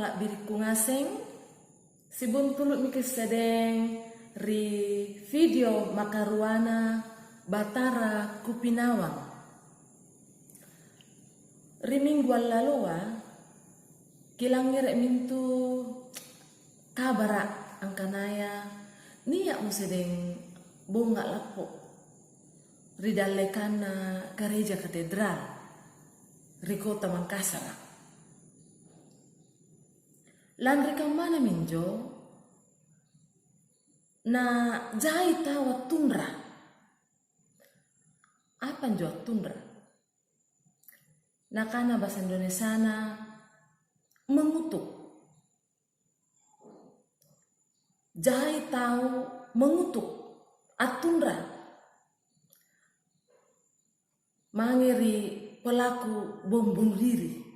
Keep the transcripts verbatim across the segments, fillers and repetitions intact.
La'birikku ngaseng, sibuntulu'mi kissedeng ri video makaruana Batara Kupinawang. Ri minggu allaloa, kilangngere' mintu kabara' angkanaya nia'mo sedeng bonga lappo ri dallekanna Gareja Katedral ri Kota Mangkasara'. Lanri kammana minjo, na jai tau attunra. Apa njo attunra? Nakana bahasa Indonesiana, mengutuk. Jai tau mengutuk, attunra mange ri pelaku bom bunuh diri.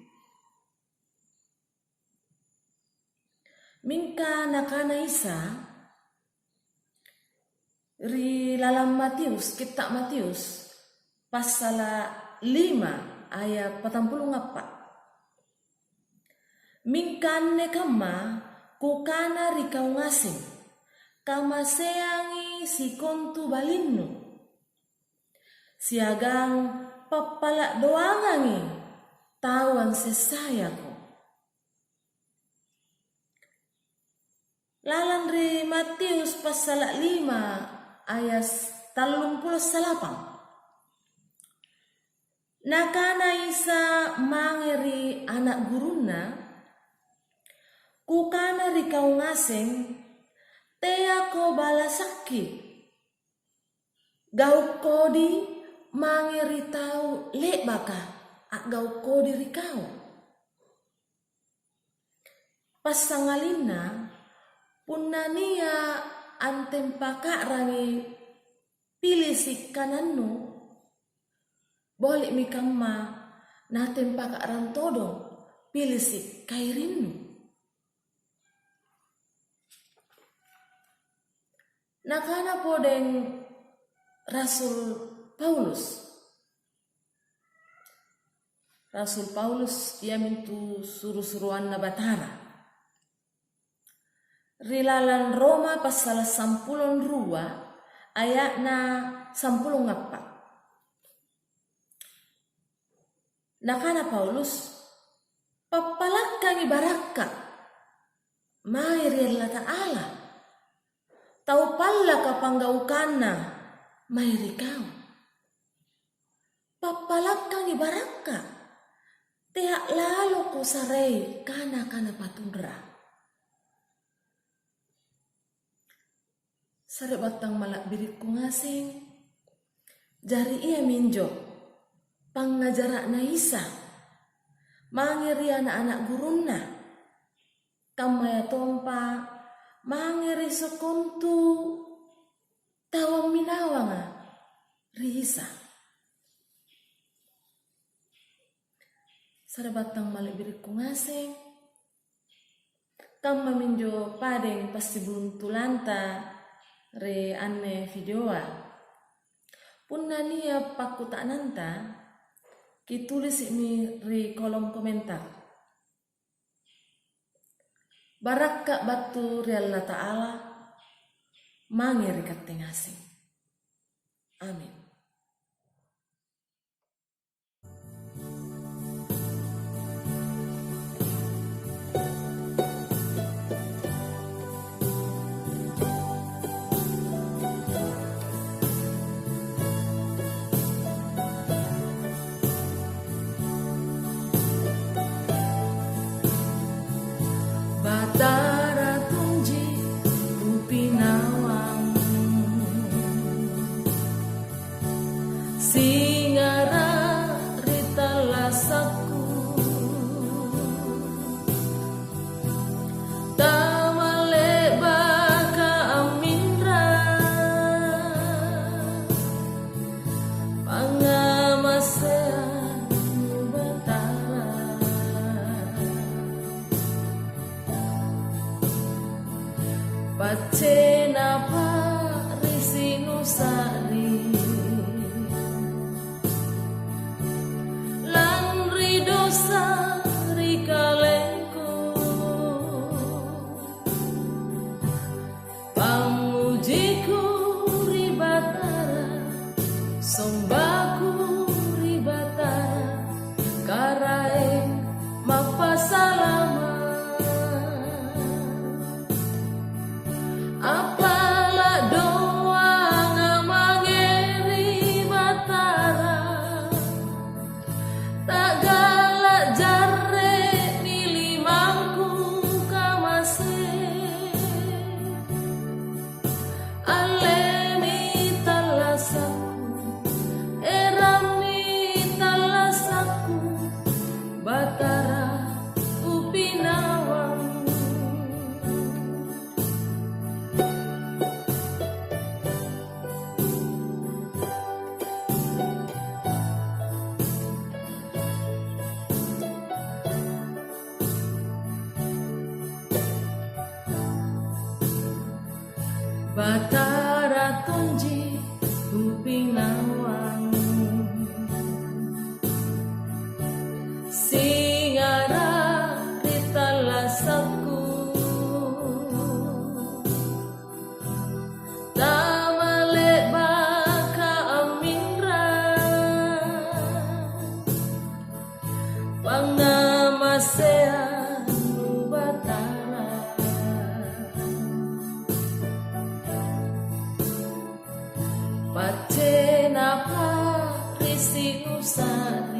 Mingka Nakana Isa ri lalang Matius, kitta' Matius, passala' lima aya' patampulo appa', "Mingka anne kamma Kukana ri kau ngaseng, kamaseangi sikontu balinnu, siagang pappala' doangangi tau ansessayako." Lalang ri Matius passala' lima aya' tallumpulo salapang, Nakana Isa mange ri ana' gurunNa, "Kukana ri kau ngaseng, teako balasakki gau' kodi mange ri tau le'baka a'gau' kodi ri kau. Passangalinna punna nia' antempaka'rangi pilisi' kanannu, boli'mi kamma natempaka'rang todong pilisi' kairinnu." Nakana podeng Rasul Paulus. Rasul Paulus iamintu suru-suruanna Batara. Ri lalang Roma passala' sampulo rua aya'na sampulo appa'. Nakana Paulus, "Pappalakkangi barakka' mae ri Allata'ala, tau pallaka panggaukanna mae ri kau. Pappalakkangi barakka', tea' laloko sarei kana-kana patunra." Sari'battang mala'birikku ngaseng, jari iaminjo pangngajara'na Isa mange ri ana'-ana' gurunNa, kammayatompa mange ri sikontu tau amminawanga ri Isa. Sari'battang mala'birikku ngaseng, kammaminjo padeng passibuntulanta ri anne videoa. Punna nia' pakkuta'nanta, kitulisi'mi ri kolom komentar. Barakka' battu ri Allata'ala mange ri katte ngaseng. Amin. Batara tonji kupinawang, singara' ri tallasakku. Tama le'baka amminrang, pangngamaseang Batara. Paccena pa'risi' nusa'ring, Paccenapa ri siusanna